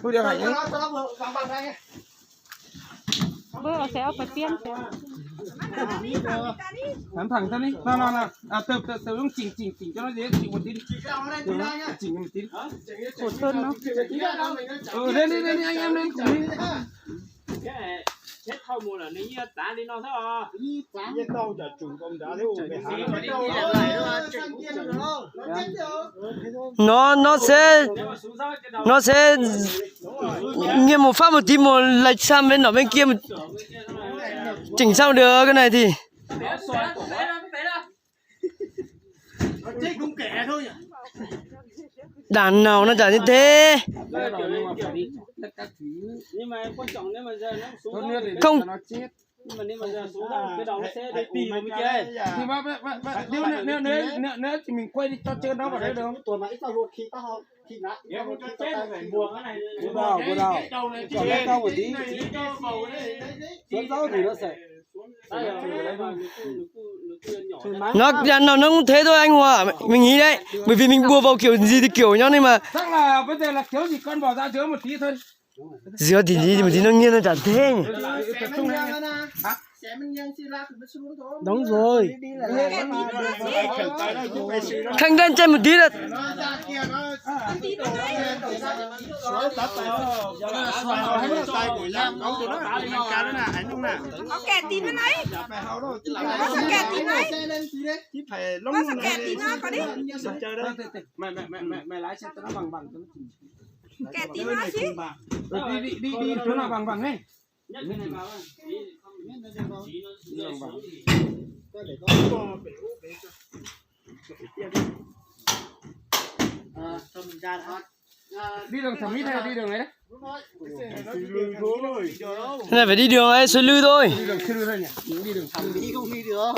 Ui, điều hành ấy. Bơ, xé ốc với piên xé. Thẳng thẳng tao đi. Nào, nào, nào. À, từ, từ, từ ông chỉnh, chỉnh, chỉnh cho nó dễ chịu một tí đi. Chỉnh một tí đi. Khổ thân nó. Ừ, lên đi, lên đi, anh em lên cùng đi. Nó, nó sẽ, nó sẽ nghiêng một phát một tí, một lệch sang bên nọ bên kia một, chỉnh sao được cái này thì. Đàn nào nó chả như thế. Không. Thì mà, mà, mà, mà, nếu, nếu, nếu, nếu, nếu thì mình quay đi cho trên đó vào đấy được không? Bùa vào, bùa vào. Cho nó cao một tí. Xuống dốc thì nó sẽ Nó, nó, nó cũng thế thôi anh Hòa. Mình nghĩ đấy. Bởi vì mình bùa vào kiểu gì thì kiểu nhau nên mà. Chắc là bây giờ là thiếu gì con bỏ ra giữa một tí thôi. Giữa thì gì mà thì nó nghiêng nó chả thế nhỉ? Đúng rồi. Khang lên trên một tí là. Ông kẻ tín bên này. Ông kẻ tín này. Ông kẻ tín nói có đi. Mày, mày, mày, mày, mày lái xe cho nó bằng bằng cho nó chịu. Kẻ tín nói chứ. Đi, đi, đi, đi, cho nó bằng bằng ấy. Đi đường thẩm mỹ hay đi đường ấy đấy? Cái này phải đi đường ấy, suối lư thôi. Đi đường suối lư thôi nhỉ? Đi đường thẩm mỹ không đi được.